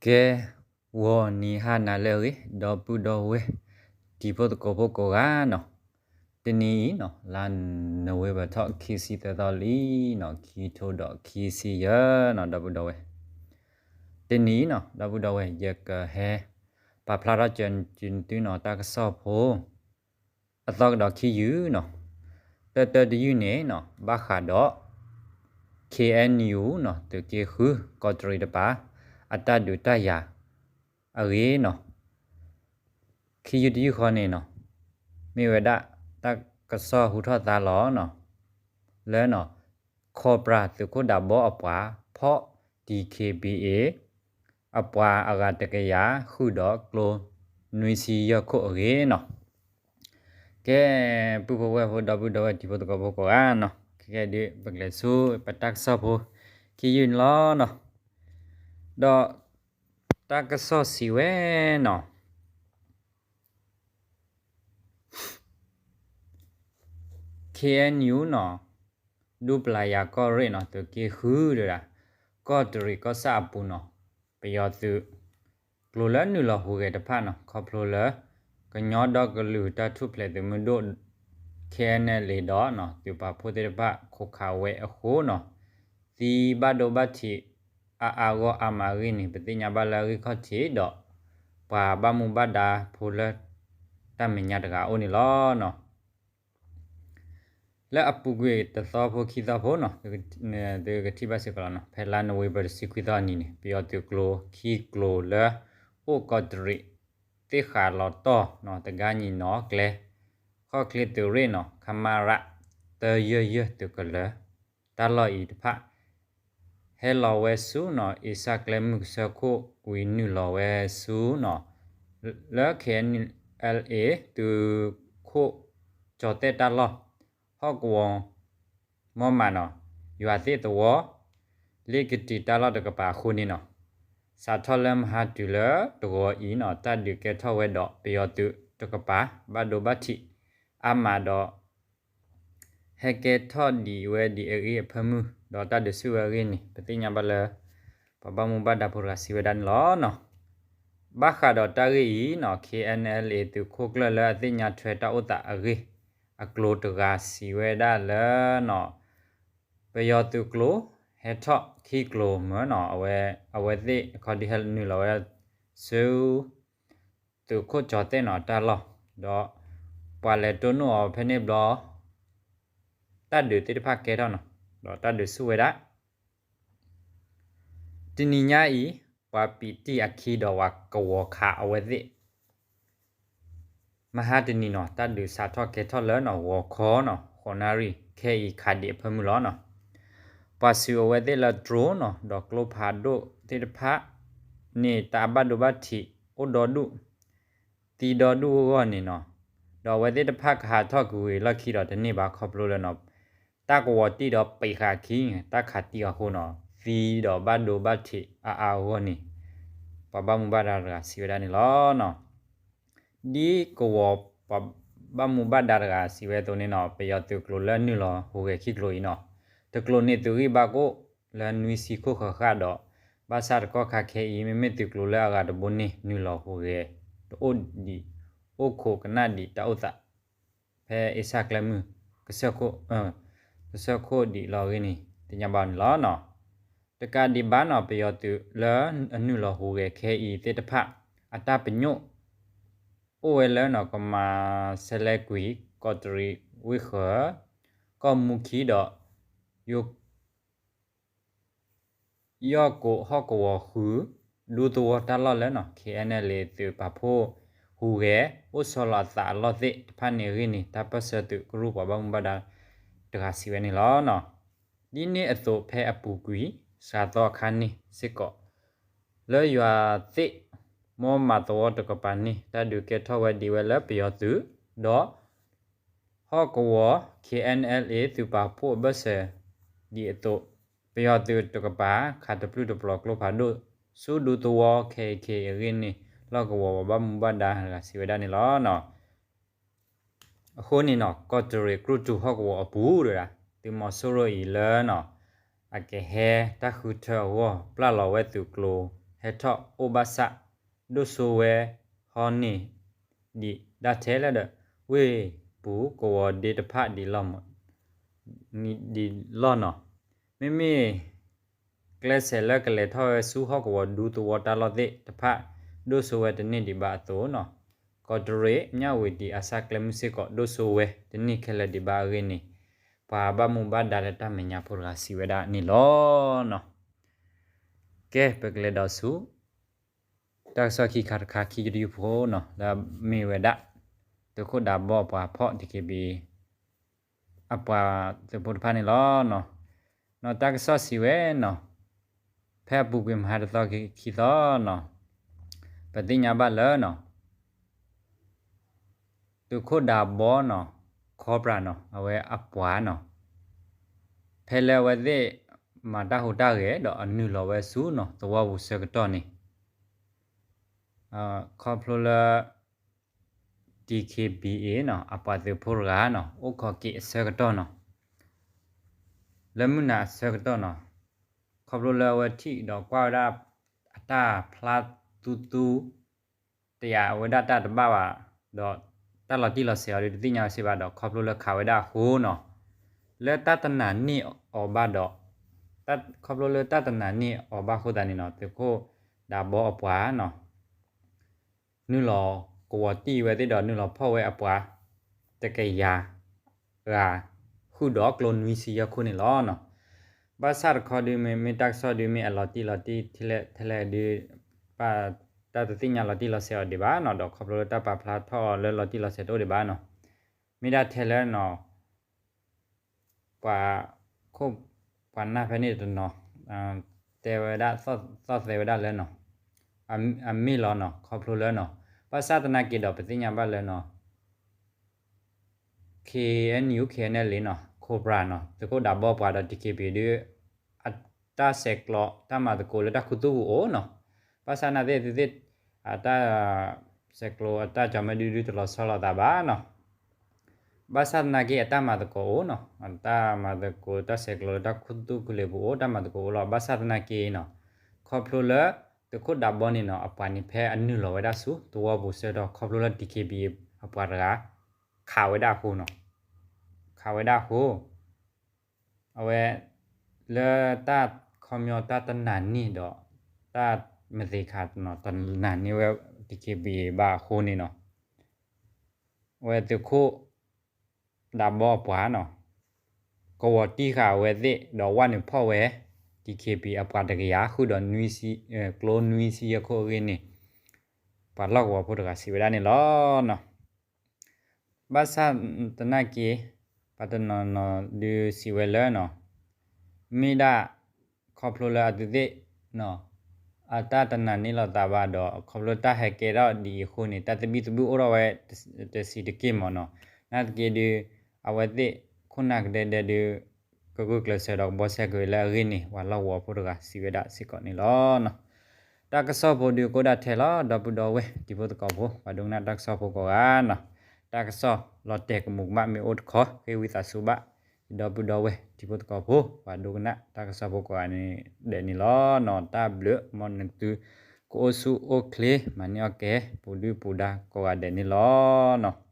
ကဲ, ဂီၤနံၤဟါနၤလၢအဂ့ၤ ဒီပုၢ်ဒီဝဲၢ် တံၤဖိသကိးဖိကိးဂၤနီၤ, တနံၤအံၤနီၤ လါနိၣ်ဝ့ဘၢၣ်ထီၣ် ခံဆံသၢသီလံနီၤ, ခံထိဒီးခံဆံယဲၢ်နီၤ ဒီပုၢ်ဒီဝဲၢ်, တနံၤအံၤနီၤ ဒီပုၢ်ဒီဝဲၢ် ယကဟဲ ပာ်ဖျါထီၣ်စၢၤသုနီၤ တၢ်ကစီၣ်ဖိ အသီကဒီးခံယုၢ်နီၤ, တၢတၢတယုၢ်န့ၣ်နီၤ ဘၣ်ဃးဒီး ခ့ၣ်အဲၣ်ယူၣ်နီၤ သုးက့ဃု ကီးတရံးတပၤ အတၢ်ဒုးတၢ်ယၤအဂ့ၢ်နီၤ, ခံယုၢ်တယုၢ်ဃီန့ၣ်နီၤ မ့ၢ်ဝဲဒၣ်တၢ်ကစီၣ်ဟူထီၣ်သါလီၤနီၤ, လၢနီၤ ခီၣ်ပြၢ်သုးခိၣ်ဒးဘီအပှၤ ဖီၣ် DKBA အပှၤအဂၤတကယၤ ဃုာ်ဒီးကျိနွံဆံယဲၢ်ခိၣ်အဂ့ၢ်နီၤ. ကဲ, ပုၢ်ဖိဝဲၢ်ဖိ ဒီပုၢ်ဒီဝဲၢ် တံၤဖိသကိးဖိကိးဂၤနီၤ, ခဲကဲဒုး ပကလဲၤဆူပတၢ်ကစီၣ်ဖိ ခံယုၢ်န့ၣ်လီၤနီၤ, ဒီးတၢ်ကစီၣ်စံးဝဲနီၤ ခ့ၣ်အဲၣ်ယူၣ်နီၤ ဒူပျၤယၤကီၢ်ရ့ၣ်နီၤ သုးက့ဃုတဒၣ် ကီးတရံးကီၢ်ဆၣ်အပူၤနီၤ, ပယီၤသုးကျိၤလၢနုာ်လီၤဟူးဂဲၤတဖၣ်နီၤ ခီဖျိလၢ ကညီဒီကလုာ်တၢ်ထူၣ်ဖျဲးသုးမုၢ်ဒိၣ် ခ့ၣ်အဲၣ်ယူၣ် ဒီးနီၤ သုးပာ်ဖှိၣ်သ့ၣ်တဖၣ် ခိးခးဝဲအဃိနီၤ သံဘၣ်ဒိဘၣ်ထံး အါအါဂီၢ်အါမးအဂ့ၢ်န့ၣ် ပသ့ၣ်ညါဘၣ်လၢအဂံၢ်ခီၣ်ထံးဒီး ပှၤဘၣ်မူဘၣ်ဒါဖိလၢ တၢ်မဲာ်ညါတဂၤအအိၣ်န့ၣ်လီၤနီၤ. လၢအပူၤကွံာ်တသီဖိခံသီဖိနီၤ သုကထံၣ်ဘၣ်စ့ၢ်ကီးလီၤနီၤ ဖဲလါနိၣ်ဝ့ဘၢၣ်တဆံခွံသီအနံၤန့ၣ် ပယီၤသုးကျိၤခံကျိၤလၢ အိၣ်ကီးတရံး သ့ၣ်ဃးလီၤတီၢ်နီၤ တဂၤညံၣ်နီၤကျဲ ခီၣ်ချ့သုးရ့ၣ်နီၤ ခမရ တၢယဲၢ်ယဲၢ်သုးကလၢၤ တၢ်လီၢ်အံၤတဖၣ် ဟဲလီၤဝဲဆူနီၤ အ့စၢ်ကျဲမုၢ်ကစၢၢ်ခိၣ်ဝံၤနုာ်လီၤဝဲဆူနီၤ လၢ ခ့ၣ်အဲၣ်ယူၣ် သုးခိၣ်ကၠီၤတဲၣ်တၢ်လီၢ် ဟီၣ်ကဝီၤ မီၢ်မးနီၤ ယွၤသ့ၣ်သဝီ လ့ကတံၤတၢ်လီၢ်တကပၤအဃိန့ၣ်နီၤ စးထီၣ်လၢမဟါတုၤလၢတဂီၤအံၤနီၤ တၢ်ဒုးကဲထီၣ်ဝဲဒီးပယီၤသုးတကပၤ ဘၣ်ဒိဘၣ်ထံး အါမးဒီး ဟဲကဲထီၣ်ဒံးဝဲဒံးအဂ့ၢ်အဖၢမုၢ် ဒီးတၢ်ဒုးဆူၣ်ဝဲအဂ့ၢ်န့ၣ် ပသ့ၣ်ညါဘၣ်လၢ ပှၤဘၣ်မူဘၣ်ဒါဖိတဂၤစံးဝဲဒၣ်န့ၣ်လီၤနီၤ. ဘၣ်ဃးဒီးတၢ်ဂ့ၢ်အံၤနီၤ ခ့ၣ်အဲၣ်ယူၣ် သုးခိၣ်ကျၢၢ်လၢအသ့ၣ်ညါထွဲတၢ်အိၣ်သးအဂ့ၢ် အကျိၤတဂၤစံးဝဲဒၣ်လၢနီၤ ပယီၤသုးကျိၤ ဟဲထီၣ်ခံကျိၤမ့ၢ်နီၤ အဝဲသ့ၣ်အခီဒုးဟဲနုာ်လီၤဝဲဒၣ်ဆူ သုးခိၣ်ကၠီၤတဲၣ်နီၤတၢ်လီၢ် ဒီးပှၤလဲၤတိၢ်နီၣ်အီၤဖဲန့ၣ်ဘျီ တၢ်ဒုးသ့ၣ်တဖၣ်ကဲထီၣ်နီၤ ဒီးတၢ်ဒုးဆူၣ်ဝဲဒၣ် တနံၤညါအံၤ ပှၤပံးတံၢ်အခံဒီးပှၤကဝီၤခးအဝဲသ့ၣ် မဟါတနံၤနီၤ တၢ်ဒုးစးထီၣ်ကဲထီၣ်လၢနီၤ ဂီၤခီနီၤ ဃိးနၣ်ရံၣ် ခဲအံၤခးဒံးအဖၢမုၢ်လီၤနီၤ. ပှၤစူးအဝဲသ့ၣ်လၢ drone နီၤ ဒီးကျိဖးဒိၣ်သ့ၣ်တဖၣ်န့ၣ် တၢ်ဘၣ်ဒိဘၣ်ထံးအိၣ်ဒီဒူၣ် သံဒီဒူၣ်အဂီၢ်န့ၣ်နီၤ ဒီးအဝဲသ့ၣ်တဖၣ်ကဟးထီၣ်ကွံာ်ဝံၤလီၢ်ခံဒီးတန့ၢ်ဘၣ်ခီဖျိလၢနီၤ တၢ်ကဝီၤတံၢ်ဒီးပံးဃာ်ခံ တၢ်ခးတံၢ်အဃိနီၤ သံဒီးဘၣ်ဒိဘၣ်ထံးအါအါအဂီၢ်န့ၣ် ပှၤဘၣ်မူဘၣ်ဒါတဂၤစံးဝဲဒၣ်န့ၣ်လီၤနီၤ. ဒ်ကဝီၤပှၤဘၣ်မူဘၣ်ဒါတဂၤစံးဝဲအသိးန့ၣ်နီၤ ပယီၤသုးကျိၤလၢနုာ်လီၤဟူးဂဲၤခံကျိၤအံၤနီၤ တကျိၤန့ၣ်သုးဂံၢ်ဘါကအိၣ်လၢနွံဆံခိၣ်ဃၣ်ဃၣ်ဒီး ဘၣ်ဆၣ်တကီၢ်ခါခဲအံၤ မ့မ့ၢ်သုးကျိၤလၢအဂၤတဘိန့ၣ် နုာ်လီၤဟူးဂဲၤ တအိၣ်ဒံး အိၣ်ခိးကနၣ်ဒံးတၢ်အိၣ်သး ဖဲအ့စၢ်ကျဲမုၢ် ကစၢၢ်ခိၣ်ဒံးလီၤအဂ့ၢ်န့ၣ် သ့ၣ်ညါဘၣ်န့ၣ်လီၤနီၤ. တကးဒံးဘၣ်နီၤ ပယီၤသုးလၢအနုာ်လီၤဟူးဂဲၤခဲအံၤသ့ၣ်တဖၣ် အတၢ်ပညိၣ် အိၣ်ဝဲလၢနီၤ ကမၤဆဲးလဲကွံာ် ကီးတရံးဝ့ၢ်ဃၢၤ ကီၢ်မူခံဒီး ယိၤ ယီၢ်ကိးဟီၣ်ကဝီၤဃု ဒူသဝီတၢ်လီၢ်လၢနီၤ ခ့ၣ်အဲၣ်ယူၣ် သုးပာ်ဖှိၣ်ဟူးဂဲၤ အိၣ်ဆီလီၤအသးအလီၢ်သ့ၣ်တဖၣ်န့ၣ်အဂ့ၢ်န့ၣ် တၢ်ပၢၢ်ဆၢသုးကရူၢ်ပှၤဘၣ်မူဘၣ်ဒါတဂၤစံးဝဲန့ၣ်လီၤနီၤ. ဒ်န့ၣ်အသိးဖဲအပူၤကွံာ် စှၤသီအခါန့ၣ်စ့ၢ်ကီး လၢယွၤသ့ၣ် မီၢ်မးသဝီတကပၤန့ၣ် တၢ်ဒုးကဲထီၣ်ဝဲဒံးဝဲလၢပယီၤသုး ဒီး ဟီၣ်ကဝီၤ ခ့ၣ်အဲၣ်ယူၣ် သုးပာ်ဖှိၣ်အဘၢၣ်စၢၤ ဒ်အသိး ပယီၤသုးတကပၤ ခးတပျုၢ်တပျီၤကျိဖးဒိၣ် ဆူဒူသဝီ ခဲအံၤခဲအံၤအဂ့ၢ်န့ၣ် လီၢ်ကဝီၤပှၤဘၣ်မူဘၣ်ဒါတဂၤစံးဝဲဒၣ်န့ၣ်လီၤနီၤ. အဃိန့ၣ်နီၤ ကီးတရံးကြုၢ်တူၢ်ဟီၣ်ကဝီၤအပူၤတဒၣ် သုးမီၤစိရိၤအံၤလၢနီၤ အကဟဲတၢ်ဃုထၢအဂီၢ် ပျၢ်လီၤဝဲသုးကျိၤ ဟဲထီၣ်အိၣ်ဘၣ်ဆၣ် ဒိၣ်စိဝဲဟီန့ၣ် ဒံးဒၣ်ထဲလဲၣ်ဒီး ဝ့ၢ်ပူၤကဝီၤဒ့တဖၣ်ဒံးလီၤမး ဒံးလီၤနီၤ. မ့မ့ၢ် ကျဲစဲးလၢကလဲၤထီၣ်ဝဲဆူဟီၣ်ကဝီၤဒူသဝီတၢ်လီၢ်သ့ၣ်တဖၣ် ဒိၣ်စိဝဲတန့ၢ်ဒံးဘၣ်အသိးနီၤ, ကီးတရံး မၠၣ်ဝတံၤ အစၢ်ကျဲမုၢ်စ့ၢ်ကီး ဒိၣ်စိဝဲတန့ၢ်ခဲလၢာ်ဒံးဘၣ်အဂ့ၢ်န့ၣ် ပှၤဘၣ်မူဘၣ်ဒါလၢတၢ်မဲာ်ညါဖိတဂၤစံးဝဲဒၣ်န့ၣ်လီၤနီၤ. ကဲ ပကလဲၤဒီးဆူ တၢ်ကစီၣ်ခံခါတခါခံကတယုၢ်ဖိနီၤ လၢမ့ၢ်ဝဲဒၣ် သုးခိၣ်ဒးဘီအပှၤဖီၣ် DKBA အပှၤသုးဖိတဖၣ်န့ၣ်လီၤနီၤ. နီၤ တၢ်ကစီၣ်စံးဝဲနီၤ, ဖဲအပူၤကွံာ်မဟါတသီခံသီနီၤ, ပသ့ၣ်ညါဘၣ်လၢနီၤ သုးခိၣ်ဒးဘီနီၤ, Cobra နီၤ အဝဲအပှၤနီၤ, ဖဲလၢအဝဲသ့ၣ်မၤတၢ်ဟူးတၢ်ဂဲၤဒီးအနုာ်လီၤဝဲဆူနီၤ သဝီပူၤဆၢကတီၢ်န့ၣ် ခီဖျိလၢ DKBA နီၤ အပှၤသုးဖိတဂၤနီၤ အိၣ်ခိးက့ၤအဆၢကတီၢ်နီၤ, လၢမုၢ်နၤအဆၢကတီၢ်နီၤ, ခီဖျိလၢအဝဲထံၣ်ဒီးကွၢ်ဝဲဒၣ် အတၢ်ဖျါသူသူ တယာ်ဝဲဒၣ်တၢ်တဘၣ်ဘၣ်, ဒီးတၢ်လီၤတံၢ်လီၤဆဲးအီၤဒီးတသ့ၣ်ညါဝဲစ့ၢ်ဘၣ်ဒီး ခီဖျိလၢခးဝဲဒၣ်အဃိနီၤ, လၢတၢ်တနာ်န့ၢ်အီၤဘၣ်ဒီး ခီဖျိလၢတၢ်တနာ်န့ၢ်အီၤဘၣ်အဃိသတးန့ၣ်နီၤ သုးခိၣ်ဒးဘီအပှၤနီၤ နုာ်လီၤကဝီၤတံၢ်ဝဲသ့ၣ်ဒီး နုာ်လီၤဖီၣ်ဝဲအပှၤ တကယၤဂၤ ဃုာ်ဒီးကျိနွံဆံယဲၢ်ခိၣ်န့ၣ်လီၤနီၤ. ဘၣ်ဆၣ်တခီဒုး မ့မ့ၢ်တၢ်ကစီၣ်ဒုး မ့ၢ်အလီၤတံၢ်လီၤဆဲးထဲလဲၣ်ဒုး ဘၣ်တၢ်တသ့ၣ်ညါလီၤတံၢ်လီၤဆဲးအီၤဒံးဘၣ်နီၤ, ဒီးခီဖျိလၢတၢ်ပာ်ဖျါထီၣ်အီၤလၢလီၤတံၢ်လီၤဆဲးတအိၣ်ဒံးဘၣ်နီၤ, မ့ၢ်ဒၣ်ထဲလၢနီၤ ပှၤခိၣ် ပှၤနၢ်ဖဲန့ၣ်တနီၤ တဲဝဲဒၣ် သီၣ်သဲဝဲဒၣ်လၢနီၤ အမ့ၢ်လီၤနီၤ ခီဖျိလၢနီၤ, ဘၣ်ဆၣ်သနာ်က့ဒီး ပသ့ၣ်ညါဘၣ်လၢနီၤ KNU KNLA နီၤ Cobra နီၤ သုးခိၣ်ဒးဘီပှၤဒီး DKBA ဒုး အတၢ်ဆဲးကျိးတၢ်မၤသကိးလၢတၢ်ခူသူၣ်ပူၤအိၣ်နီၤ, ဘၣ်ဆၣ်သနာ်က့ သုသ့ၣ် အတၢ်ဆဲးကျိးအတၢ်ကၠီၤမဲာ်ဒုး ဒုးတလီၤဆီလိာ်သးဘၣ်နီၤ. ဘၣ်ဆၣ်သနာ်က့ အတၢ်မၤသကိးအိၣ်နီၤ, တၢ်မၤသကိး တၢ်ဆဲးကျိးလၢတၢ်ခူသူၣ်ခူလ့ၤပူၤအိၣ် တၢ်မၤသကိးအိၣ်လီၤ. ဘၣ်ဆၣ်သနာ်က့နီၤ ခီဖျိလၢ သုးခိၣ်ဒးဘီန့ၣ်နီၤ အပှၤန့ၣ် ဖဲအနုာ်လီၤဝဲဒၣ်ဆူသဝီပူၤဆၢကတီၢ် ခီဖျိလၢ DKBA အပှၤတဂၤ ခးဝဲဒၣ်အဃိနီၤ, ခးဝဲဒၣ်အဃိ အဝဲ လၢတၢ်ခီပညီတၢ်တနာ်န့ၢ်ဒီး တၢ်မသ့ၣ်ခါနီၤ တနာ်န့ၢ်ဝဲ DKBA ဘၣ်အဃိန့ၣ်နီၤ, အဝဲသုးခိၣ်ဒးဘီအပှၤနီၤ ကဝီၤတံၢ်ဃာ်အဝဲသ့ၣ် ဒီးဝဲနုာ်ဖီၣ်ဝဲ DKBA အပှၤတကယၤ ဃုာ်ဒီး ကျိနွံဆံယဲၢ်ခိၣ်အဂ့ၢ်န့ၣ် ပှၤလီၢ်ကဝီၤဖိတဂၤစံးဝဲဒၣ်န့ၣ်လီၤနီၤ. ဘၣ်ဆၣ်သနာ်က့ ပှၤတနီၤနီၤဒုးစံးဝဲလၢနီၤ မ့ၢ်ဒၣ် ခီဖျိလၢအသုသ့ၣ် အတၢ်တနာ်န့ၢ်လိာ်သးဘၣ်ဒီး ခီဖျိတၢ်ဟဲကဲထီၣ်ဒ်အံၤအဃိန့ၣ် တၢ်သဘံၣ်သဘုၣ်အိၣ်ထီၣ်ဝဲ တဆံးတက့ၢ်မ့ၢ်နီၤ. နာ်သက့ဒုး အဝဲသ့ၣ်ခိၣ်နၢ်ကဒဲဒဲဒုး ကဂုာ်ကျဲးစၢးဒီးကဘှီစဲက့ၤဝဲလၢအဂ့ၢ်န့ၣ် ပှၤလီၢ်ကဝီၤဖိတဂၤစံးဝဲဒၣ်စ့ၢ်ကီးန့ၣ်လီၤ. တၢ်ကစီၣ်ဖိဒုးကအိၣ်ဒၣ်ထဲလီၤ ဒီပုၢ်ဒီဝဲၢ်တံၤဖိသကိးဖိ ပှၤဒိကနၣ်တၢ်ကစီၣ်ဖိကိးဂၤနီၤ. တၢ်ကစီၣ်လီၤတဲာ်ကမူးကမၣ်မ့ၢ်အိၣ်တခီ ဃ့ဝံသးစူၤဘၣ် ဒီပုၢ်ဒီဝဲၢ်တံၤဖိသကိးဖိ ပှၤဒိကနၣ်တၢ်ကစီၣ်ဖိကိးဂၤန့ၣ်ဒဲးန့ၣ်လီၤနီၤ. တၢ်ဘျုးမ်သုကအိၣ်ဆူၣ်အိၣ်ချ့ မၤန့ၢ်အီၣ်ကဲ ပူၤဒုၣ်ပူၤဒါကိးဂၤဒဲးန့ၣ်လီၤနီၤ.